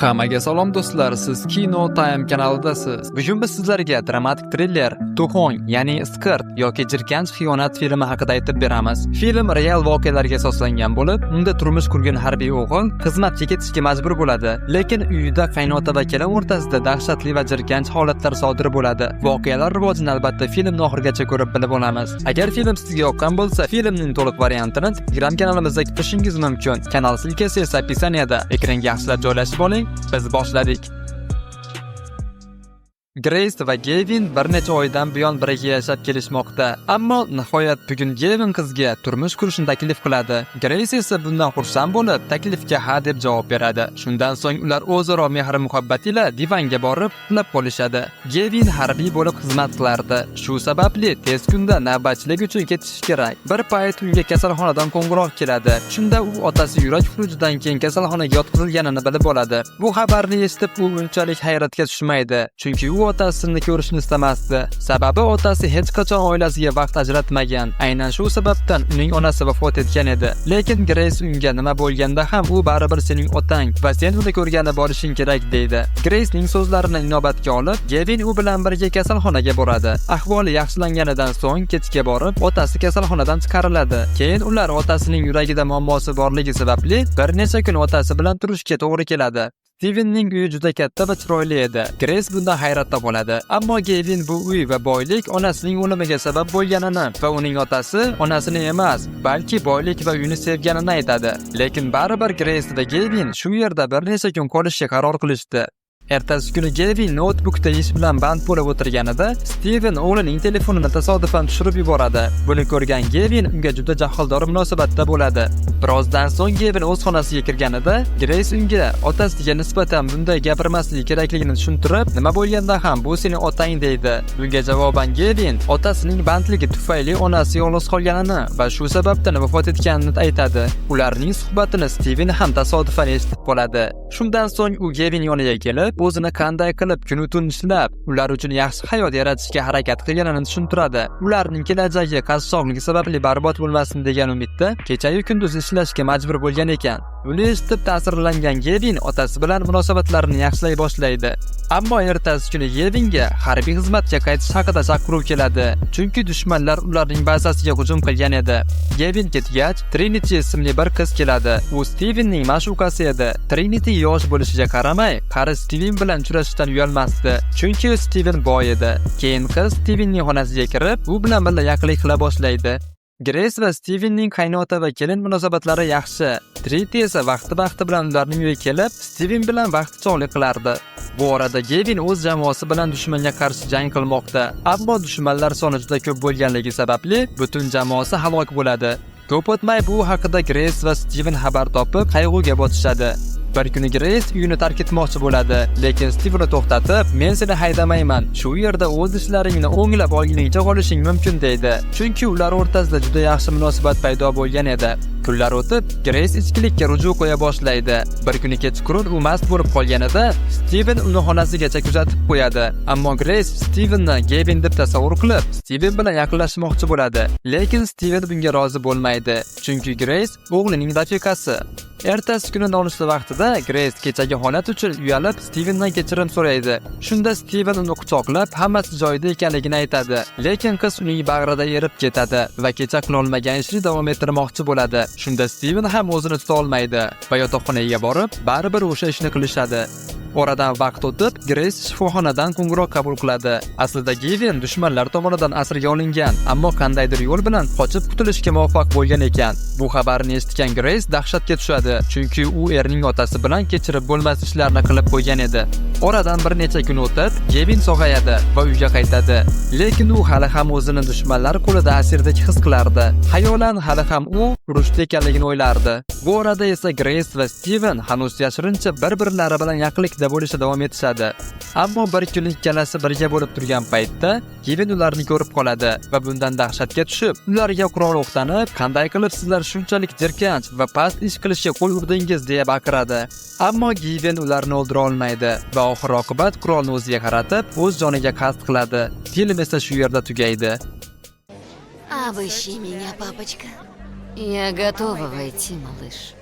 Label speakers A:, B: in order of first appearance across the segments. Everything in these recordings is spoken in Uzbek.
A: Hammaga salom, do'stlar, siz Kino Time kanalidasiz. Bugun biz sizlarga dramatik triller To'xong, ya'ni Isqirt yoki Jirkanch xiyonat filmi haqida aytib beramiz. Film real voqealarga asoslangan bo'lib, unda turmush qurgan harbiy o'g'il xizmatga ketishga majbur bo'ladi. Lekin uyida qaynota va kelin o'rtasida dahshatli va jirkanch holatlar sodir bo'ladi. Voqealar rivojini albatta filmni oxirigacha ko'rib bilib olamiz. Agar film sizga yoqqan bo'lsa, filmning to'liq variantini Telegram kanalimizda kutishingiz mumkin. Kanal ссылка si esa описание da. Ekranga yaxshilab joylashib oling. Biz boshladik. Grace va Gevin bir necha oydan buyon birga yashab kelishmoqda. Ammo nihoyat bugun Gevin qizga turmush qurishni taklif qiladi. Grace esa bundan xursand bo'lib, taklifga ha deb javob beradi. Shundan so'ng ular o'zaro mehr-muhabbat ila divanga borib, uxlab qolishadi. Gevin harbiy bo'lib xizmat qilardi. Shu sababli tez kunda navbatchilik uchun ketishi kerak. Bir payt unga kasalxonadan qo'ng'iroq keladi. Shunda u otasi yurak xurujidan keyin kasalxonaga yotqizilganini bilib oladi. Bu xabarni eshitib, u unchalik hayratga tushmaydi, chunki u otasini ko'rishni istamasdi. Sababi otasi hech qachon oilasiga vaqt ajratmagan. Aynan shu sababdan uning onasi vafot etgan edi. Lekin Grace unga nima bo'lganda ham u baribir sening otang va sen uni ko'rgani borishing kerak deydi. Gracening so'zlarini inobatga olib, Gevin u bilan birga kasalxonaga boradi. Ahvoli yaxshilanganidan so'ng kechga borib, otasi kasalxonadan chiqariladi. Keyin ular otasining yuragida muammosi borligi sababli bir necha kun otasi bilan turishga to'g'ri keladi. Stevenning uyi juda katta va chiroyli edi. Grace bundan hayratda qoladi. Ammo Gevin bu uy va boylik onasining o'limiga sabab bo'lganini va uning otasi onasini emas, balki boylik va uyni sevganini aytadi. Lekin baribir Grace va Gevin shu yerda bir necha kun qolishga qaror qilishdi. Ertasi kuni Gevin noutbukda ish bilan band bo'lib o'tirganida, Steven o'g'lining telefonini tasodifan tushirib yuboradi. Buni ko'rgan Gevin unga juda jahldor munosabatda bo'ladi. Birozdan so'ng Gevin o'z xonasiga kirganida, Grace unga otasiga nisbatan bunday gapirmasligi kerakligini tushuntirib, nima bo'lganda ham bu sening otang deydi. Bunga javoban Gevin otasining bandligi tufayli onasi yolg'iz qolganini va shu sababdan vafot etganini aytadi. Ularning suhbatini Steven ham tasodifan eshitib qoladi. Shundan so'ng u Gevin yoniga kelib, o'zini qanday qilib kunu tun ishlab, ular uchun yaxshi hayot yaratishga harakat qilganini tushuntiradi. Ularning kelajagi qashshoqlik sababli barbod bo'lmasin degan umidda kechayu kunduz ishlashga majbur bo'lgan ekan. Buni eshitib ta'sirlangan Gevin otasi bilan munosabatlarini yaxshilay boshlaydi. Ammo ertasi kuni Gevinga harbiy xizmatga qaytish haqida chaqiruv keladi, chunki dushmanlar ularning bazasiga hujum qilgan edi. Gevin ketgach, Trinity ismli bir qiz keladi. U Stevenning ma'shuqasi edi. Trinity yosh bo'lishiga qaramay, qari Steven bilan uchrashishdan uyalmasdi, chunki Steven boy edi. Keyin qiz Stevenning xonasiga kirib, u bilan birga yaqinlik qila boshlaydi. Grace va Stevenning qaynota va kelin munosabatlari yaxshi. Trinity esa vaqti-vaqti bilan ularning uyiga kelib, Steven bilan vaqt chog'lik qilardi. Bu orada Gevin o'z jamoasi bilan dushmanga qarshi jang qilmoqda. Ammo dushmanlar soni juda ko'p bo'lganligi sababli butun jamoasi halok bo'ladi. Ko'p o'tmay bu haqida Grace va Steven xabar topib, qayg'uga botishadi. Bir kuni Grace uyini tark etmoqchi bo'ladi, lekin Steven uni to'xtatib, "Men seni haydamayman. Shu yerda o'z ishlaringni o'nglab olguningcha qolishing mumkin" deydi. Chunki ular o'rtasida juda yaxshi munosabat paydo bo'lgan edi. Kunlar o'tib, Grace ichkilikka ruju qo'ya boshlaydi. Bir kuni kechqurun u mast bo'lib qolganida, Steven uni xonasigacha kuzatib qo'yadi. Ammo Grace Stevenni Gevin deb tasavvur qilib, Steven bilan yaqinlashmoqchi bo'ladi. Lekin Steven bunga rozi bo'lmaydi, chunki Grace o'g'lining rafiqasi. Ertasi kuni nonushta vaqtida Grace kechagi holat uchun uyalib, Stevendan kechirim so'raydi. Shunda Steven uni quchoqlab, hammasi joyida ekanligini aytadi. Lekin qiz uning bag'rida erib ketadi va kecha qilolmagan ishini davom ettirmoqchi bo'ladi. Shunda Steven ham o'zini tuta olmaydi va yotoqxonaga borib, baribir o'sha ishni qilishadi. Oradan vaqt o'tib, Grace shifoxonadan qo'ng'iroq qabul qiladi. Aslida Gevin dushmanlar tomonidan asirga olingan, ammo qandaydir yo'l bilan qochib qutulishga muvaffaq bo'lgan ekan. Bu xabarni eshitgan Grace dahshatga tushadi, chunki u erining otasi bilan kechirib bo'lmas ishlarni qilib qo'ygan edi. Oradan bir necha kun o'tib, Gevin sog'ayadi va uyga qaytadi. Lekin u hali ham o'zini dushmanlar qo'lida asirdek his qilardi. Xayolan hali ham u urushda ekanligini o'ylardi. Bu orada esa Grace va Steven hanuz yashirincha bir-birlari bilan yaqinlikda bo'lishda davom etishadi. Ammo bir kuni ikkalasi birga bo'lib turgan paytda Gevin ularni ko'rib qoladi va bundan dahshatga tushib, ularga qurol o'qtanib, "Qanday qilib sizlar shunchalik jirkanch va past ish qilishga qo'l urdingiz?" deya baqiradi. Ammo Gevin ularni o'ldira olmaydi va oxir oqibat qurolni o'ziga qaratib, o'z joniga qasd qiladi. Film esa shu yerda tugaydi.
B: Обыщи меня, папочка. Я готова войти, малыш.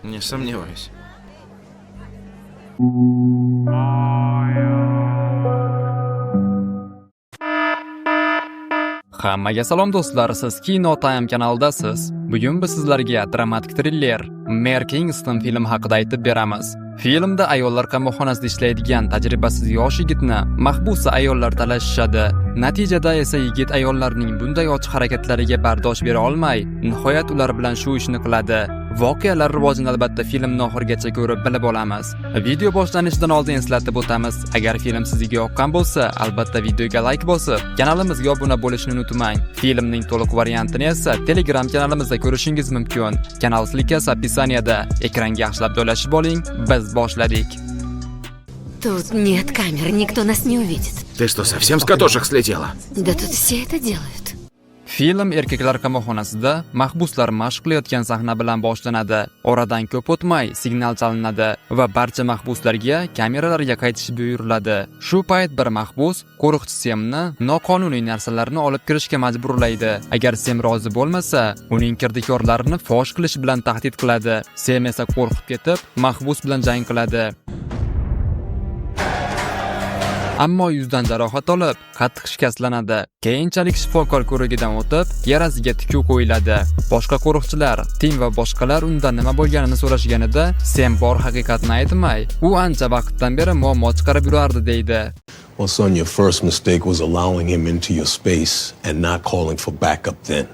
C: Не сомневаюсь.
A: Hammaga salom, do'stlar, siz Kino Time kanalidasiz. Bugun biz sizlarga dramatik triller Mer Kingston filmi haqida aytib beramiz. Filmda ayollar qamoqxonasida ishlaydigan tajribasiz yosh yigitni mahbusa ayollar talashishadi. Natijada esa yigit ayollarning bunday ochiq harakatlariga bardosh bera olmay, nihoyat ular bilan shu ishni qiladi. Voqealar rivojini albatta filmni oxirigacha ko'rib bilib olamiz. Video boshlanishidan oldin eslatib o'tamiz. Agar film sizga yoqqan bo'lsa, albatta videoga like bosib, kanalimizga obuna bo'lishni unutmang. Filmning to'liq variantini esa Telegram kanalimizda ko'rishingiz mumkin. Kanal ссылка si описание da. Ekranga yaxshilab joylashib oling. Biz boshladik.
B: Тут нет камер, никто нас не увидит.
C: Ты что, совсем с катушек слетела?
B: Да тут все это делают.
A: Film erkaklar qamoqxonasida mahbuslar mashq qilayotgan sahna bilan boshlanadi. Oradan ko'p o'tmay signal chalinadi va barcha mahbuslarga kameralarga qaytish buyuriladi. Shu payt bir mahbus qo'riqchi Semni noqonuniy narsalarni olib kirishga majburlaydi. Agar Sem rozi bo'lmasa, uning kirdikorlarini fosh qilish bilan tahdid qiladi. Sem esa qo'rqib ketib, mahbus bilan jang qiladi. Ammo yuzdan jarohat olib, qattiq shikastlanadi. Keyinchalik shifokor ko'rigidan o'tib, yarasiga tikuv qo'yiladi. Boshqa qo'riqchilar, Tim va boshqalar undan nima bo'lganini so'rashganida, Sem bor haqiqatni aytmay, u ancha vaqtdan beri muammo chiqarib yurardi, deydi.
D: Well, son, your first mistake was allowing him into your space and not calling for backup then.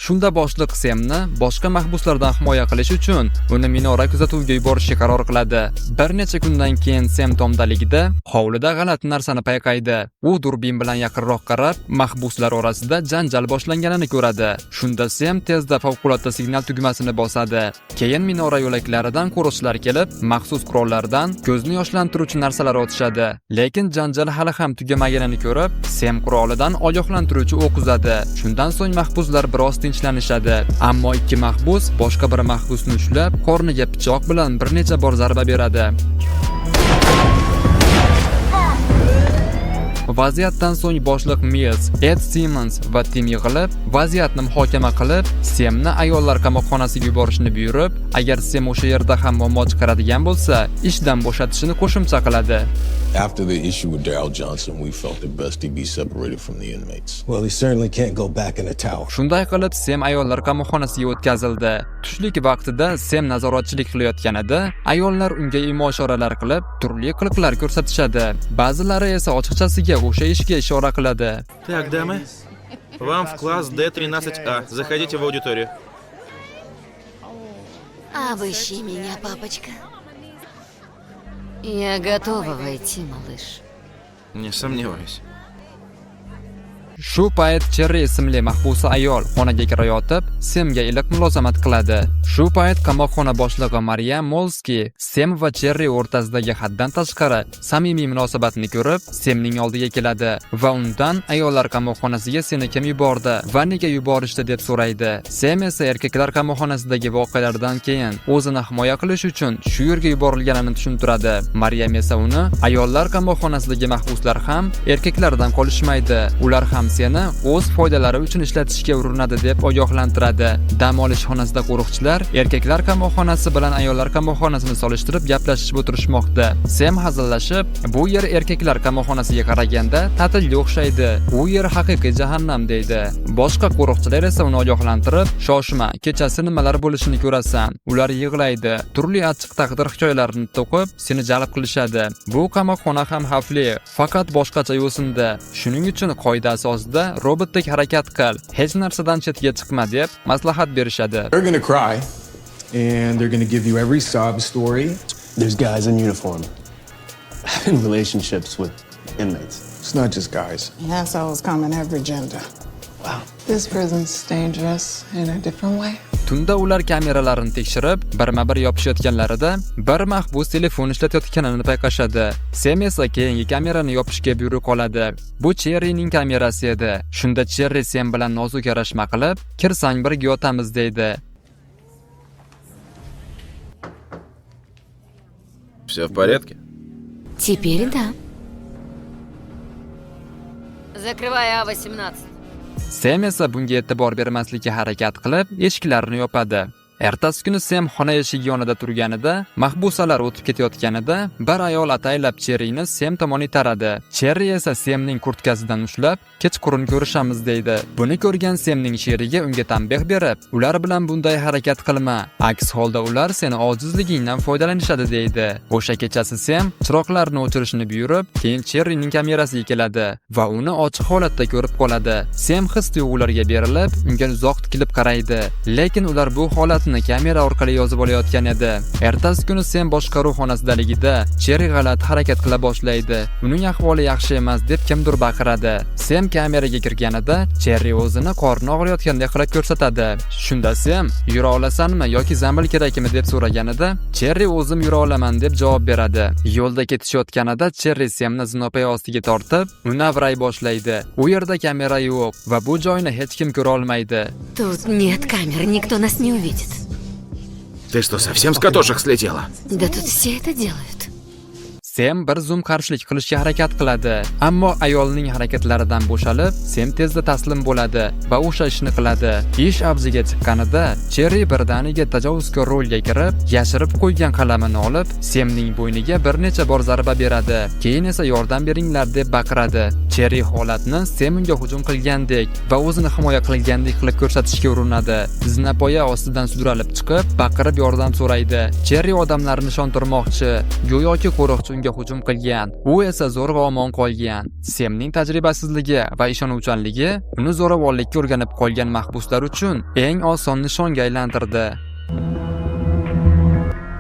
A: Shunda boshliq Semni boshqa mahbuslardan himoya qilish uchun uni minora kuzatuviga yuborishga qaror qiladi. Bir necha kundan keyin Sem tomdaligida hovlida g'alati narsani payqaydi. U durbin bilan yaqinroq qarab, mahbuslar orasida janjal boshlanganini ko'radi. Shunda Sem tezda favqulodda signal tugmasini bosadi. Keyin minora yo'laklaridan qo'riqchilar kelib, maxsus qurollardan ko'zni yoshlantiruvchi narsalar otishadi. Lekin janjal hali ham tugamaganini ko'rib, Sem qurolidan ogohlantiruvchi o'q uzadi. Shundan so'ng mahbuslar biroz tinchlanishadi. Ammo ikki mahbus boshqa bir mahbusni ushlab, qorniga pichoq bilan bir necha bor zarba beradi. Vaziyatdan so'ng boshliq Mills, Ed Simmons va Tim yig'ilib, vaziyatni muhokama qilib, Semni ayollar qamoqxonasiga yuborishni buyurib, agar Sem o'sha yerda ham muammo chiqaradigan bo'lsa, ishdan bo'shatishini qo'shimcha qiladi.
D: After the issue with Daryl Johnson, we felt it best he be separated from the inmates.
E: Well, he certainly can't go back in the tower.
A: Shunday qilib, Sem ayollar qamoqxonasiga o'tkazildi. Tushlik vaqtida Sem nazoratchilik qilayotganida, ayollar unga imo ishoralar qilib, turli qiliqlar ko'rsatishadi. Ba'zilari esa ochiqchasiga o'sha ishga ishora qiladi.
C: Так, дамы, вам в класс D13А. Заходите в аудиторию.
B: Обыщи меня, папочка. Я готова войти, малыш.
C: Не сомневаюсь.
A: Shu payt Cherry ismli mahbusa ayol xonaga kirayotib, Semga iliq mulozamat qiladi. Shu payt qamoqxona boshlig'i Mariam Molski Sem va Cherry o'rtasidagi haddan tashqari samimiy munosabatni ko'rib, Semning oldiga keladi va undan ayollar qamoqxonasiga seni kim yubordi va nega yuborishdi deb so'raydi. Sem esa erkaklar qamoqxonasidagi voqealardan keyin o'zini himoya qilish uchun shu yerga yuborilganini tushuntiradi. Mariam esa uni ayollar qamoqxonasidagi mahbuslar ham erkaklardan qolishmaydi. Ular ham seni o'z foydalari uchun ishlatishga urinadi deb ogohlantiradi. Dam olish xonasida qo'riqchilar erkaklar qamoqxonasi bilan ayollar qamoqxonasini solishtirib gaplashishib o'tirishmoqda. Sem hazillashib, bu yer erkaklar qamoqxonasiga qaraganda ta'tilga o'xshaydi. U yer haqiqiy jahannam, deydi. Boshqa qo'riqchilar esa uni ogohlantirib, shoshma, kechasi nimalar bo'lishini ko'rasan. Ular yig'laydi, turli achchiq taqdir hikoyalarini to'qib, seni jalb qilishadi. Bu qamoqxona ham xavfli, faqat boshqacha yo'sinda. Shuning uchun qoida asosida robotdek harakat qil, hech narsadan chetga chiqma, deb maslahat berishadi.
F: They're gonna cry, and they're gonna give you every sob story.
G: There's guys in uniform having relationships with inmates.
F: It's not just guys.
H: Assholes come in every gender.
G: Wow.
H: This prison's dangerous in a different way.
A: Tunda ular kameralarini tekshirib, birma-bir yopishayotganlarida bir mahbus telefon ishlatayotganini payqashadi. Sem esa keyingi kamerani yopishga buyruq oladi. Bu Cherryning kamerasi edi. Shunda Cherry Sem bilan nozik yarashma qilib, kirsang birga yotamiz, deydi.
C: Все в порядке?
B: Теперь да. Закрывай А18.
A: Sem esa bunga e'tibor bermaslikka harakat qilib, eshiklarni yopadi. Ertasi kuni Sem xona eshigi yonida turganida, mahbusalar o'tib ketayotganida bir ayol ataylab Cherrini Sem tomon itaradi. Cherri esa Semning kurtkasidan ushlab, "Kechqurun ko'rishamiz" deydi. Buni ko'rgan Semning sherigi unga tanbeh berib, "Ular bilan bunday harakat qilma, aks holda ular seni ojizligingdan foydalanishadi" deydi. O'sha kechasi Sem chiroqlarni o'chirishni buyurib, keyin Cherrining kamerasiga keladi va uni ochiq holatda ko'rib qoladi. Sem his tuyg'ularga berilib, unga uzoq tikilib qaraydi. Lekin ular bu holatni kamera orqali yozib olayotgan edi. Ertasi kuni Sem boshqaruv xonasidaligida Cherri g'alati harakat qila boshlaydi. Uning ahvoli yaxshi emas deb kimdir baqiradi. Sem kameraga kirganida Cherri o'zini qorni og'riyotgandek qilib ko'rsatadi. Shunda Sem "Yura olasanmi yoki zambil kerakmi?" deb so'raganida Cherri "O'zim yura olaman" deb javob beradi. Yo'lda ketishayotganida Cherri Semni zinopoya ostiga tortib, uni avray boshlaydi. U yerda kamera yo'q va bu joyni hech kim ko'ra olmaydi.
B: Тут нет камер, никто нас не увидит.
C: Ты что, совсем с катушек слетела?
B: Да тут все это делают.
A: Sem bir zum qarshilik qilishga harakat qiladi, ammo ayolning harakatlaridan bo'shalib, Sem tezda taslim bo'ladi va o'sha ishni qiladi. Ish avjiga chiqqanida Cherri birdaniga tajovuzkor rolga kirib, yashirib qo'ygan qalamini olib, Semning bo'yniga bir necha bor zarba beradi. Keyin esa "Yordam beringlar" deb baqiradi. Cherri holatni Sem unga hujum qilgandek va o'zini himoya qilgandek qilib ko'rsatishga urinadi. Zinapoya ostidan sudralib chiqib, baqirib yordam so'raydi. Cherri odamlarni ishontirmoqchi, go'yoki qo'riqchi unga hujum qilgan. U esa zo'rg'a omon qolgan. Semning tajribasizligi va ishonuvchanligi uni zo'ravonlikka o'rganib qolgan mahbuslar uchun eng oson nishonga aylantirdi.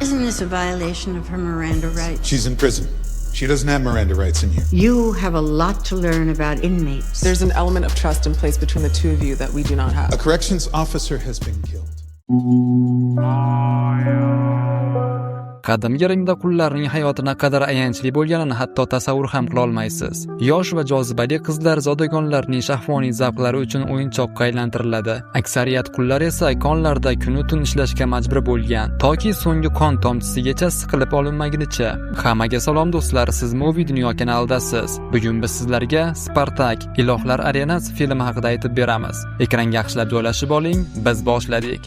I: Isn't this a violation of her Miranda rights?
J: She's in prison. She doesn't have Miranda rights in here.
I: You have a lot to learn about inmates.
H: There's an element of trust in place between the two of you that we do not have.
J: A corrections officer has been killed.
A: Qadimgi Rimda qullarning hayoti naqadar ayanchli bo'lganini hatto tasavvur ham qila olmaysiz. Yosh va jozibali qizlar zodagonlarning shahvoniy zavqlari uchun o'yinchoqqa aylantiriladi. Aksariyat qullar esa konlarda kunu-tun ishlashga majbur bo'lgan, toki so'nggi qon tomchisigacha siqilib olinmagunicha. Hammaga salom do'stlar, siz Movie Dunyo kanalidasiz. Bugun biz sizlarga Spartak: Ilohlar arenasi filmi haqida aytib beramiz. Ekranga yaxshilab joylashib oling, biz boshladik.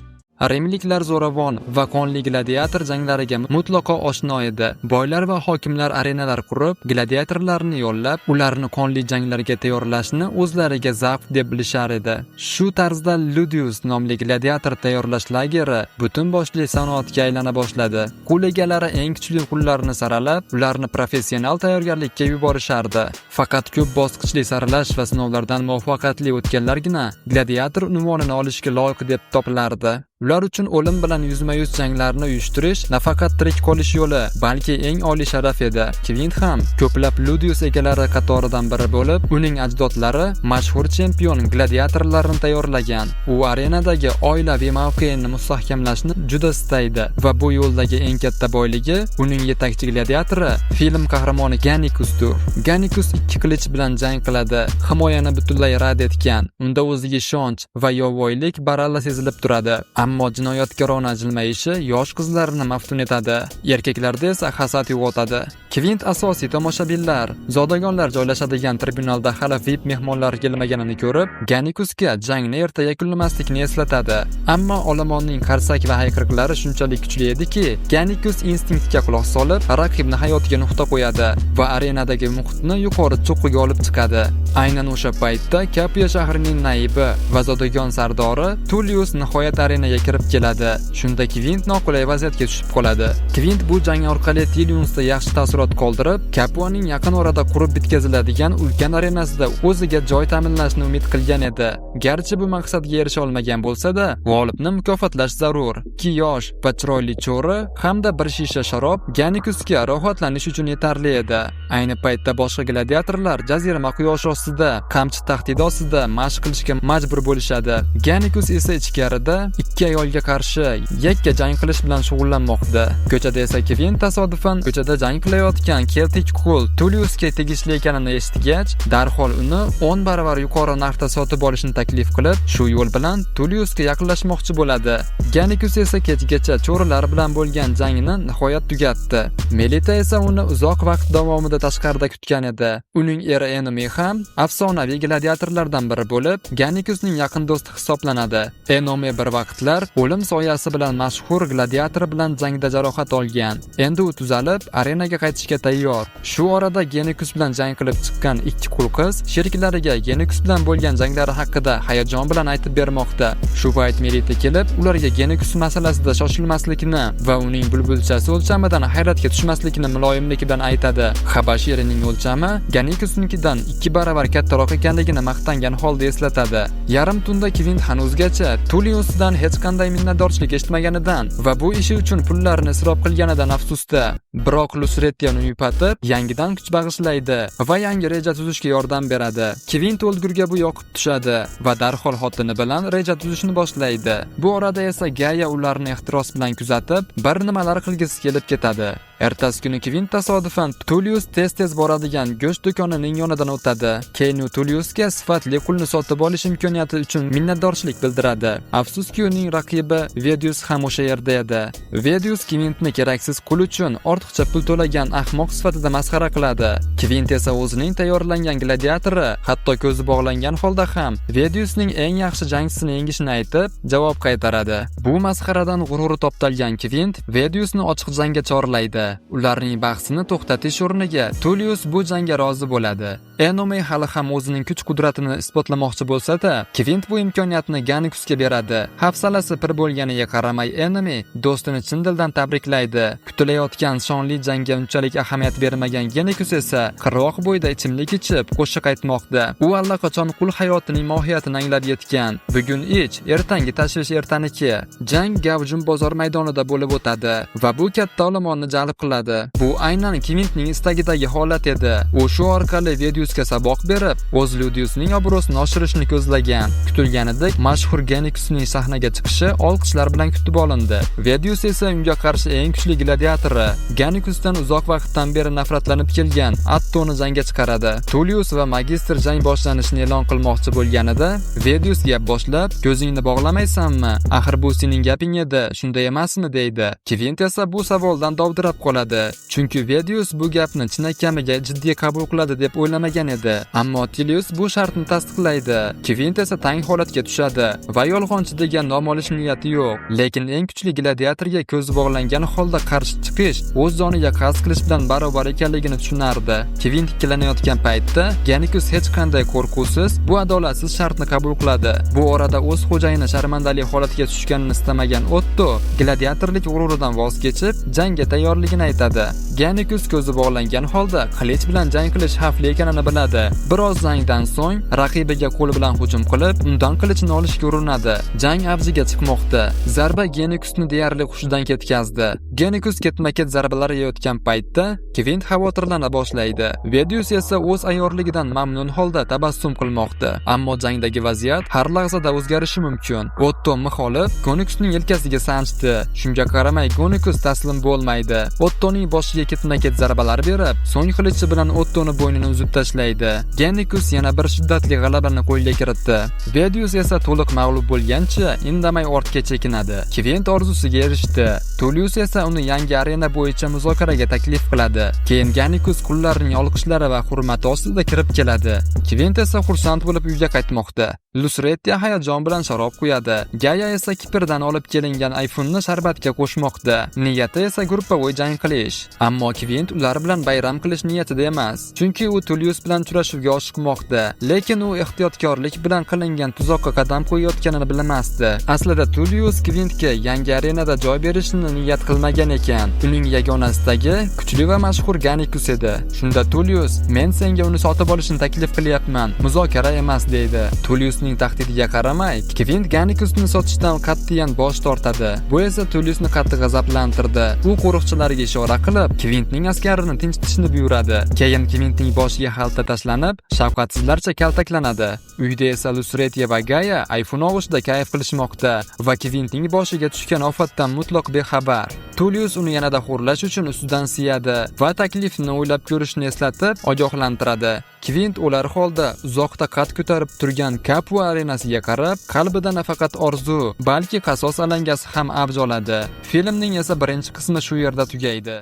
A: Rimliklar zo'ravon va qonli gladiator janglariga mutlaqo oshno edi. Boylar va hokimlar arenalar qurib, gladiatorlarni yollab, ularni qonli janglarga tayyorlashni o'zlariga zavq deb bilishar edi. Shu tarzda Ludius nomli gladiator tayyorlash lageri butun boshli sanoatga aylana boshladi. Qul egalari eng kuchli qullarni saralab, ularni professional tayyorgarlikka yuborishardi. Faqat ko'p bosqichli saralash va sinovlardan muvaffaqiyatli o'tganlargina gladiator unvonini olishga loyiq deb topilardi. Ular uchun o'lim bilan yuzma-yuz janglarni uyushtirish nafaqat tirik qolish yo'li, balki eng oliy sharaf edi. Kvint ham ko'plab Ludius egalari qatoridan biri bo'lib, uning ajdodlari mashhur chempion gladiatorlarni tayyorlagan. U arenadagi oilaviy mavqeini mustahkamlashni juda istaydi va bu yo'ldagi eng katta boyligi uning yetakchi gladiatori, film qahramoni Gannikusdir. Gannikus ikki qilich bilan jang qiladi, himoyani butunlay rad etgan. Unda o'ziga ishonch va yovvoyilik baralla sezilib turadi. Ammo jinoyatkorona jilmayishi yosh qizlarni maftun etadi, erkaklarda esa hasad uyg'otadi. Kvint asosiy tomoshabinlar, zodagonlar joylashadigan tribunalda hali VIP mehmonlar kelmaganini ko'rib, Gannikusga jangni erta yakunlamaslikni eslatadi. Ammo olomonning qarsak va hayqiriqlari shunchalik kuchli ediki, Gannikus instinktga quloq solib, raqibni hayotiga nuqta qo'yadi va arenadagi muhitni yuqori cho'qqiga olib chiqadi. Aynan o'sha paytda Kapuya shahrining naibi va zodagon sardori Tullius nihoyat arenaga kirib keladi. Shunda Kvint noqulay vaziyatga tushib qoladi. Kvint bu jang orqali Tulliusda yaxshi taassurot qoldirib, Kapuaning yaqin orada qurib bitkaziladigan ulkan arenasida o'ziga joy ta'minlashni umid qilgan edi. Garchi bu maqsadga erisha olmagan bo'lsa-da, g'olibni mukofotlash zarur. Ikki yosh va chiroyli cho'ri hamda bir shisha sharob Gannikusga rohatlanish uchun yetarli edi. Ayni paytda boshqa gladiatorlar jazirama quyosh ostida, qamchi tahdidi ostida mashq qilishga majbur bo'lishadi. Gannikus esa ichkarida ikki ayolga qarshi yakka jang qilish bilan shug'ullanmoqda. Ko'chada esa Kvint tasodifan ko'chada jang qilayotgan keltik qul Tulliusga tegishli ekanini eshitgach, darhol uni 10 baravar yuqori narxda sotib olishni taklif qilib, shu yo'l bilan Tulliusga yaqinlashmoqchi bo'ladi. Ganikus esa kechgacha cho'rilar bilan bo'lgan jangini nihoyat tugatdi. Melita esa uni uzoq vaqt davomida tashqarida kutgan edi. Uning eri Enome ham afsonaviy gladiatorlardan biri bo'lib, Ganikusning yaqin do'sti hisoblanadi. Enome bir vaqtlar o'lim soyasi bilan mashhur gladiator bilan jangda jarohat olgan. Endi u tuzalib, arenaga qaytishga tayyor. Shu orada Genikus bilan jang qilib chiqqan ikki qul qiz sheriklariga Genikus bilan bo'lgan janglari haqida hayajon bilan aytib bermoqda. Shu payt Melita kelib, ularga Genikus masalasida shoshilmaslikni va uning bulbulchasi o'lchamidan hayratga tushmaslikni muloyimlik bilan aytadi. Habash erining o'lchami Ganikusnikidan 2 baravar kattaroq ekanligini maqtangan holda eslatadi. Yarim tunda Kvint hanuzgacha Tulliusdan hech qanday minnatdorchilik eshitmaganidan va bu ishi uchun pullarini isrof qilganidan afsusda. Biroq Lusrettiya uni yupatib, yangidan kuch bag'ishlaydi va yangi reja tuzishga yordam beradi. Kvint o'lgurga bu yoqib tushadi va darhol xotini bilan reja tuzishni boshlaydi. Bu orada esa Gaya ularni ehtiros bilan kuzatib, bir nimalar qilgisi kelib ketadi. Ertasi kuni Kvint tasodifan Tullius tez-tez boradigan go'sht do'konining yonidan o'tadi. Keyin u Tulliusga sifatli qulni sotib olish imkoniyati uchun minnatdorchilik bildiradi. Afsuski, uning raqibi Vedius ham o'sha yerda edi. Vedius Kvintni keraksiz qul uchun ortiqcha pul to'lagan ahmoq sifatida masxara qiladi. Kvint esa o'zining tayyorlangan gladiatori hatto ko'zi bog'langan holda ham Vediusning eng yaxshi jangchisini yengishini aytib, javob qaytaradi. Bu masxaradan g'ururi toptalgan Kvint Vediusni ochiq jangga chorlaydi. Ularning bahsini to'xtatish o'rniga Tullius bu jangga rozi bo'ladi. Enome hali ham o'zining kuch-qudratini isbotlamoqchi bo'lsa-da, Kvint bu imkoniyatni Ganikusga beradi. Hafsalasi pir bo'lganiga qaramay Enome do'stini chin dildan tabriklaydi. Kutilayotgan shonli jangga unchalik ahamiyat bermagan Genikus esa qirg'oq bo'yida ichimlik ichib, qo'shiq aytmoqda. U allaqachon qul hayotining mohiyatini anglab yetgan. Bugun ich, ertangi tashvish ertaniki. Jang gavjum bozor maydonida bo'lib o'tadi va bu katta olomonni jalb qiladi. Bu aynan Kvintning istagidagi holat edi. U shu orqali Vediusga saboq berib, o'z Ludiusning obro'sini oshirishni ko'zlagan. Kutilganidek, mashhur Genikusning sahnaga chiqishi olqishlar bilan kutib olindi. Vedius esa unga qarshi eng kuchli gladiatori Ganikusdan uzoq vaqtdan beri nafratlanib kelgan Attoni jangga chiqaradi. Tullius va magistr jang boshlanishini e'lon qilmoqchi bo'lganida, Vedius gap boshlab, "Ko'zingni bog'lamaysanmi? Axir bu sening gaping edi, shunday emasmi?" deydi. Kvint esa bu savoldan dovdirab qoladi. Chunki Vedius bu gapni chinakamiga jiddiy qabul qiladi deb o'ylamagan edi. Ammo Tilius bu shartni tasdiqlaydi. Kvint esa tang holatga tushadi va yolg'onchi degan nom olish niyati yo'q. Lekin eng kuchli gladiatorga ko'zi bog'langan holda qarshi chiqish o'z joniga qasd qilish bilan barobar ekanligini tushunardi. Kvint ikkilanayotgan paytda Ganikus hech qanday qo'rquvsiz bu adolatsiz shartni qabul qiladi. Bu orada o'z xo'jayini sharmandali holatga tushganini istamagan Otto gladiatorlik g'ururidan voz kechib, jangga tayyorligini aytadi. Ganikus ko'zi bog'langan holda qilich bilan jang qilish xavfli ekanini biladi. Biroz jangdan so'ng raqibiga qo'li bilan hujum qilib, undan qilichini olishga urinadi. Jang avjiga chiqmoqda. Zarba Genikusni deyarli hushidan ketkazdi. Genikus ketma-ket zarbalar yeyotgan paytda Kvint xavotirlana boshlaydi. Vedius esa o'z ayyorligidan mamnun holda tabassum qilmoqda. Ammo jangdagi vaziyat har lahzada o'zgarishi mumkin. Otto mix olib, Genikusning yelkasiga sanchdi. Shunga qaramay Genikus taslim bo'lmaydi. Ottoning boshiga ketma-ket zarbalar berib, so'ng qilichi bilan Ottoni bo'ynini uzib tashlaydi. Genikus yana bir shiddatli g'alabani qo'lga kiritdi. Vedius esa to'liq mag'lub bo'lgancha indamay ortga chekinadi. Kvint orzusiga erishdi. Tullius esa uni yangi arena bo'yicha muzokaraga taklif qiladi. Keyin Ganikus qullarning olqishlari va hurmati ostida kirib keladi. Kvint esa xursand bo'lib uyga qaytmoqda. Lusrettiya hayajon bilan sharob quyadi. Gaya esa Kiprdan olib kelingan iPhone'ni sharbatga qo'shmoqda. Niyati esa групповой jang qilish. Ammo Kvint ular bilan bayram qilish niyatida emas. Chunki u Tullius bilan uchrashuvga oshiqmoqda. Lekin u ehtiyotkorlik bilan qilingan tuzoqqa qadam qo'yayotganini bilmasdi. Aslida Tullius Kvintga yangi arenada joy berishni niyat qilmagan ekan. Uning yagona istagi kuchli va mashhur Ganikus edi. Shunda Tullius, "Men senga uni sotib olishni taklif qilyapman, muzokara emas" deydi. Tulliusning Tulliusning tahdidiga qaramay, Kvint Gannikusni sotishdan qat'iyan bosh tortadi. Bu esa Tulliusni qattiq g'azablantirdi. U qo'riqchilarga ishora qilib, Kvintning askarini tinchitishni buyuradi. Keyin Kvintning boshiga xalta tashlanib, shafqatsizlarcha kaltaklanadi. Uyda esa Lusretiya va Gaya iPhone og'ushida kayf qilishmoqda va Kvintning boshiga tushgan ofatdan mutlaq bexabar. Tullius uni yanada xo'rlash uchun ustidan siyadi va taklifni o'ylab ko'rishni eslatib, ogohlantiradi. Kvint o'lar holda uzoqda qad ko'tarib turgan Kapua arenasiga qarab, qalbida nafaqat orzu, balki qasos alangasi ham avj oladi. Filmning esa birinchi qismi shu yerda tugaydi.